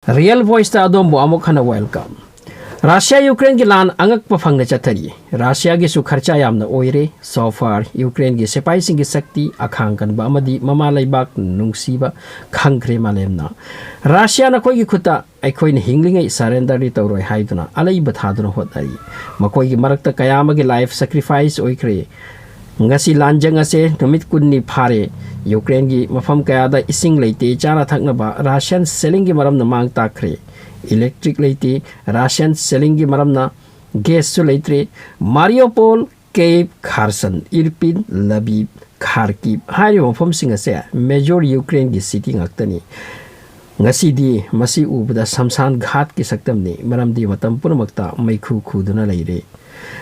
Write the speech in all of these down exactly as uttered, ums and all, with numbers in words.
Real Voiceꯇ ꯑꯗꯣꯝꯕꯨ ꯑꯃꯨꯛ ꯍꯟꯅ welcome꯫ ꯔꯁꯤꯌꯥ ꯌꯨꯀ꯭ꯔꯦꯟꯒꯤ ꯂꯥꯟ ꯑꯉꯛꯄ ꯐꯪꯅ ꯆꯠꯊꯔꯤ꯫ ꯔꯁꯤꯌꯥꯒꯤꯁꯨ ꯈꯔꯆꯥ ꯌꯥꯝꯅ ꯑꯣꯏꯔꯦ꯫ So far, ꯌꯨꯀ꯭ꯔꯦꯟꯒꯤ ꯁꯤꯐꯥꯏꯁꯤꯡꯒꯤ ꯁꯛꯇꯤ, ꯑꯈꯥꯡ ꯀꯟꯕ ꯑꯃꯗꯤ ꯃꯃꯥ ꯂꯩꯕꯥꯛ ꯅꯨꯡꯁꯤꯕ ꯈꯪꯈ꯭ꯔꯦ ꯃꯥꯂꯦꯝꯅ꯫ ꯔꯁꯤꯌꯥ ꯅꯈꯣꯏꯒꯤ ꯈꯨꯠꯇ, ꯑꯩꯈꯣꯏꯅ ꯍꯤꯡꯂꯤꯉꯩ surrenderꯗꯤ ꯇꯧꯔꯣꯏ ꯍꯥꯏꯗꯨꯅ ꯑꯂꯩꯕ ꯊꯥꯗꯨꯅ ꯍꯣꯠꯅꯔꯤ꯫ ꯃꯈꯣꯏꯒꯤ ꯃꯔꯛꯇ ꯀꯌꯥ ꯑꯃꯒꯤ life sacrifice ꯑꯣꯏꯈ꯭ꯔꯦ꯫ ꯉꯁꯤ ꯂꯥꯟꯖꯪ ꯑꯁꯦ ꯅꯨꯃꯤꯠ ꯀꯨꯟꯅꯤ ꯐꯥꯔꯦ꯫ ꯌꯨꯀ꯭ꯔꯦꯟꯒꯤ ꯃꯐꯝ ꯀꯌꯥꯗ ꯏꯁꯤꯡ ꯂꯩꯇꯦ, ꯆꯥꯅ ꯊꯛꯅꯕ ration sellingꯒꯤ ꯃꯔꯝꯅ ꯃꯥꯡ ꯇꯥꯛꯈ꯭ꯔꯦ꯫ Electric ꯂꯩꯇꯦ, ration sellingꯒꯤ ꯃꯔꯝꯅ gasꯁꯨ ꯂꯩꯇ꯭ꯔꯦ꯫ Mariupol, Kyiv, Kherson, Irpin, Lviv, Kharkiv ꯍꯥꯏꯔꯤꯕ ꯃꯐꯝꯁꯤꯡ ꯑꯁꯦ major ꯌꯨꯀ꯭ꯔꯦꯟꯒꯤ city ꯉꯥꯛꯇꯅꯤ꯫ ꯉꯁꯤꯗꯤ ꯃꯁꯤ ꯎꯕꯗ ꯁꯝꯁꯥꯟ ꯘꯥꯠꯀꯤ ꯁꯛꯇꯝꯅꯤ, ꯃꯔꯝꯗꯤ ꯃꯇꯝ ꯄꯨꯝꯅꯃꯛꯇ ꯃꯩꯈꯨ ꯈꯨꯗꯨꯅ ꯂꯩꯔꯦ꯫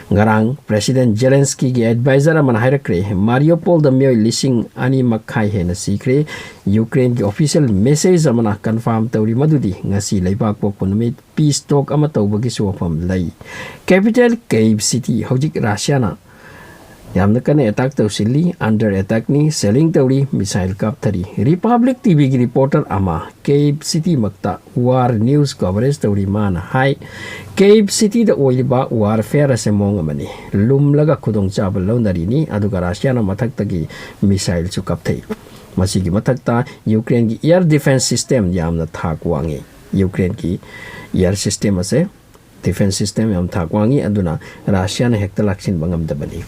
ꯉꯔꯥꯡ President Zelenskyꯒꯤ advisor ꯑꯃꯅ ꯍꯥꯏꯔꯛꯈ꯭ꯔꯦ, Mariupolꯗ ꯃꯤꯑꯣꯏ ꯂꯤꯁꯤꯡ ꯑꯅꯤ ꯃꯈꯥꯏ ꯍꯦꯟꯅ ꯁꯤꯈ꯭ꯔꯦ꯫ ꯌꯨꯀ꯭ꯔꯦꯟꯒꯤ official message ꯑꯃꯅ confirm ꯇꯧꯔꯤ ꯃꯗꯨꯗꯤ ꯉꯁꯤ ꯂꯩꯕꯥꯛ ꯄꯣꯛꯄ ꯅꯨꯃꯤꯠ peace talk ꯑꯃ ꯇꯧꯕꯒꯤꯁꯨ ꯋꯥꯐꯝ ꯂꯩ꯫ Capital Kyiv city ꯍꯧꯖꯤꯛ ꯔꯁꯤꯌꯥꯅ ꯌꯥꯝꯅ ꯀꯟꯅ attack ꯇꯧꯁꯤꯜꯂꯤ, under attackꯅꯤ, shelling ꯇꯧꯔꯤ, missile ꯀꯥꯞꯊꯔꯤ꯫ Republic TVꯒꯤ reporter ꯑꯃ Kyiv cityꯃꯛꯇ war news coverage ꯇꯧꯔꯤ꯫ ꯃꯥꯅ ꯍꯥꯏ, Kyiv cityꯗ ꯑꯣꯏꯔꯤꯕ warfare ꯑꯁꯦ ꯃꯑꯣꯡ ꯑꯃꯅꯤ꯫ ꯂꯨꯝꯂꯒ ꯈꯨꯗꯣꯡꯆꯥꯕ ꯂꯧꯅꯔꯤꯅꯤ, ꯑꯗꯨꯒ ꯔꯁꯤꯌꯥꯅ ꯃꯊꯛꯇꯒꯤ missileꯁꯨ ꯀꯥꯞꯊꯩ꯫ ꯃꯁꯤꯒꯤ ꯃꯊꯛꯇ ꯌꯨꯀ꯭ꯔꯦꯟꯒꯤ air defense system ꯌꯥꯝꯅ ꯊꯥꯛ ꯋꯥꯡꯉꯤ꯫ ꯌꯨꯀ꯭ꯔꯦꯟꯒꯤ air system ꯑꯁꯦ, defense system ꯌꯥꯝ ꯊꯥꯛ ꯋꯥꯡꯉꯤ, ꯑꯗꯨꯅ ꯔꯁꯤꯌꯥꯅ ꯍꯦꯛꯇ ꯂꯥꯛꯁꯤꯟꯕ ꯉꯝꯗꯕꯅꯤ꯫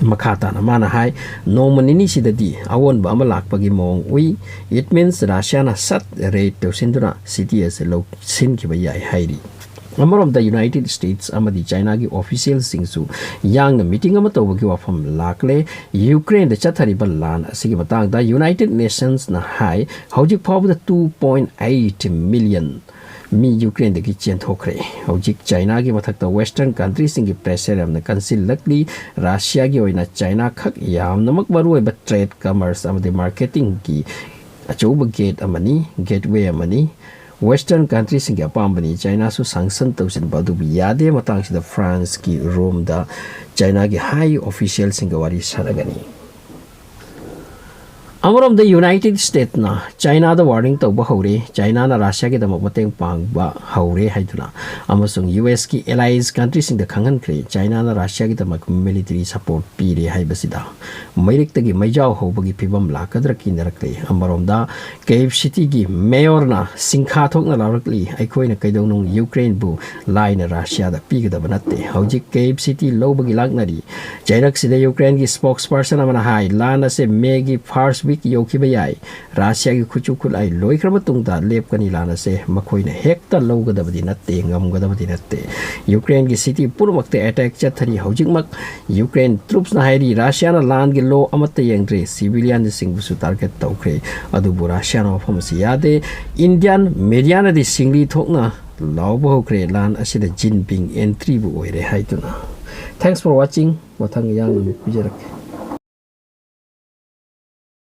ꯃꯈꯥ ꯇꯥꯅ ꯃꯥꯅ ꯍꯥꯏ, ꯅꯣꯡꯃ ꯅꯤꯅꯤꯁꯤꯗꯗꯤ ꯑꯑꯣꯟꯕ ꯑꯃ ꯂꯥꯛꯄꯒꯤ ꯃꯑꯣꯡ ꯎꯏ꯫ It means ꯔꯁꯤꯌꯥꯅ ꯁꯠ raid ꯇꯧꯁꯤꯟꯗꯨꯅ city ꯑꯁꯤ ꯂꯧꯁꯤꯟꯈꯤꯕ ꯌꯥꯏ ꯍꯥꯏꯔꯤ꯫ ꯑꯃꯔꯣꯝꯗ United States ꯑꯃꯗꯤ ꯆꯥꯏꯅꯥꯒꯤ officialꯁꯤꯡꯁꯨ ꯌꯥꯡꯅ meeting ꯑꯃ ꯇꯧꯕꯒꯤ ꯋꯥꯐꯝ ꯂꯥꯛꯂꯦ꯫ ꯌꯨꯀ꯭ꯔꯦꯟꯗ ꯆꯠꯊꯔꯤꯕ ꯂꯥꯟ ꯑꯁꯤꯒꯤ ꯃꯇꯥꯡꯗ United Nationsꯅ ꯍꯥꯏ, ꯍꯧꯖꯤꯛ ꯐꯥꯎꯕꯗ two point eight million ꯃꯤ ꯌꯨꯀ꯭ꯔꯦꯟꯗꯒꯤ ꯆꯦꯟꯊꯣꯛꯈ꯭ꯔꯦ꯫ ꯍꯧꯖꯤꯛ ꯆꯥꯏꯅꯥꯒꯤ ꯃꯊꯛꯇ western countryꯁꯤꯡꯒꯤ pressure ꯌꯥꯝꯅ ꯀꯟꯁꯤꯜꯂꯛꯂꯤ꯫ ꯔꯁꯤꯌꯥꯒꯤ ꯑꯣꯏꯅ ꯆꯥꯏꯅꯥ ꯈꯛ ꯌꯥꯝꯅꯃꯛ ꯃꯔꯨꯑꯣꯏꯕ trade, commerce ꯑꯃꯗꯤ marketingꯒꯤ ꯑꯆꯧꯕ gate ꯑꯃꯅꯤ, gateway ꯑꯃꯅꯤ꯫ Western countryꯁꯤꯡꯒꯤ ꯑꯄꯥꯝꯕꯅꯤ꯫ ꯆꯥꯏꯅꯥꯁꯨ sanction ꯇꯧꯁꯤꯟꯕ ꯑꯗꯨꯕꯨ ꯌꯥꯗꯦ꯫ ꯃꯇꯥꯡꯁꯤꯗ Franceꯀꯤ Romeꯗ ꯆꯥꯏꯅꯥꯒꯤ high officialꯁꯤꯡꯒ ꯋꯥꯔꯤ ꯁꯥꯟꯅꯒꯅꯤ꯫ ꯑꯃꯔꯣꯝꯗ ꯌꯨꯅꯥꯏꯇꯦꯗ ꯁ꯭ꯇꯦꯠꯅ ꯆꯥꯏꯅꯥꯗ ꯋꯥꯔꯅꯤꯡ ꯇꯧꯕ ꯍꯧꯔꯦ, ꯆꯥꯏꯅꯥꯅ ꯔꯁꯤꯌꯥꯒꯤꯗꯃꯛ ꯃꯇꯦꯡ ꯄꯥꯡꯕ ꯍꯧꯔꯦ ꯍꯥꯏꯗꯨꯅ, ꯑꯃꯁꯨꯡ ꯌꯨ ꯑꯦꯁꯀꯤ ꯑꯦꯂꯥꯏꯁ ꯀꯟꯇ꯭ꯔꯤꯁꯤꯡꯗ ꯈꯪꯍꯟꯈ꯭ꯔꯦ, ꯆꯥꯏꯅꯥꯅ ꯔꯁꯤꯌꯥꯒꯤꯗꯃꯛ ꯃꯤꯂꯤꯇꯔꯤ ꯁꯄꯣꯔꯠ ꯄꯤꯔꯦ ꯍꯥꯏꯕꯁꯤꯗ ꯃꯩꯔꯤꯛꯇꯒꯤ ꯃꯩꯖꯥꯎ ꯍꯧꯕꯒꯤ ꯐꯤꯕꯝ ꯂꯥꯛꯀꯗ꯭ꯔꯥ ꯀꯤꯅꯔꯛꯂꯦ꯫ ꯑꯃꯔꯣꯝꯗ ꯀꯦꯞ ꯁꯤꯇꯤꯒꯤ ꯃꯦꯌꯣꯔꯅ ꯁꯤꯡꯈꯥ ꯊꯣꯛꯅ ꯂꯥꯎꯔꯛꯂꯤ, "ꯑꯩꯈꯣꯏꯅ ꯀꯩꯗꯧꯅꯨꯡ ꯌꯨꯀ꯭ꯔꯦꯟꯕꯨ ꯂꯥꯏꯅ ꯔꯁꯤꯌꯥꯗ ꯄꯤꯒꯗꯕ ꯅꯠꯇꯦ"꯫ ꯍꯧꯖꯤꯛ ꯀꯦꯞ ꯁꯤꯇꯤ ꯂꯧꯕꯒꯤ ꯂꯥꯛꯅꯔꯤ꯫ ꯆꯩꯔꯛꯁꯤꯗ ꯌꯨꯀ꯭ꯔꯦꯟꯒꯤ ꯁ꯭ꯄꯣꯛꯁ ꯄꯔꯁꯟ ꯑꯃꯅ ꯍꯥꯏ, "ꯂꯥꯟ ꯑꯁꯦ ꯃꯦꯒꯤ ꯐꯥꯔꯁ ꯋꯤꯛ ꯌꯧꯈꯤꯕ ꯌꯥꯏ꯫ ꯔꯁꯤꯌꯥꯒꯤ ꯈꯨꯠꯁꯨ ꯈꯨꯠꯂꯥꯏ ꯂꯣꯏꯈ꯭ꯔꯕ ꯇꯨꯡꯗ ꯂꯦꯞꯀꯅꯤ ꯂꯥꯟ ꯑꯁꯦ꯫ ꯃꯈꯣꯏꯅ ꯍꯦꯛꯇ ꯂꯧꯒꯗꯕꯗꯤ ꯅꯠꯇꯦ, ꯉꯝꯒꯗꯕꯗꯤ ꯅꯠꯇꯦ"꯫ ꯌꯨꯀ꯭ꯔꯦꯟꯒꯤ ꯁꯤꯇꯤ ꯄꯨꯝꯅꯃꯛꯇ ꯑꯦꯇꯦꯛ ꯆꯠꯊꯔꯤ꯫ ꯍꯧꯖꯤꯛꯃꯛ ꯌꯨꯀ꯭ꯔꯦꯟ ꯇ꯭ꯔꯨꯞꯁꯅ ꯍꯥꯏꯔꯤ, "ꯔꯁꯤꯌꯥꯅ ꯂꯥꯟꯒꯤ ꯂꯣ ꯑꯃꯠꯇ ꯌꯦꯡꯗ꯭ꯔꯦ, ꯁꯤꯚꯤꯂꯤꯌꯟꯁꯤꯡꯕꯨꯁꯨ ꯇꯥꯔꯒꯦꯠ ꯇꯧꯈ꯭ꯔꯦ"꯫ ꯑꯗꯨꯕꯨ ꯔꯁꯤꯌꯥꯅ ꯋꯥꯐꯝ ꯑꯁꯤ ꯌꯥꯗꯦ꯫ ꯏꯟꯗꯤꯌꯥꯟ ꯃꯦꯗꯤꯌꯥꯅꯗꯤ ꯁꯤꯡꯂꯤ ꯊꯣꯛꯅ ꯂꯥꯎꯕ ꯍꯧꯈ꯭ꯔꯦ, "ꯂꯥꯟ ꯑꯁꯤꯗ ꯖꯤꯟꯄꯤꯡ ꯑꯦꯟꯇ꯭ꯔꯤꯕꯨ ꯑꯣꯏꯔꯦ" ꯍꯥꯏꯗꯨꯅ꯫ Thanks for watching꯫ ꯃꯊꯪ ꯌꯥꯝꯅ ꯑꯃꯨꯛ ꯄꯤꯖꯔꯛꯀꯦ꯫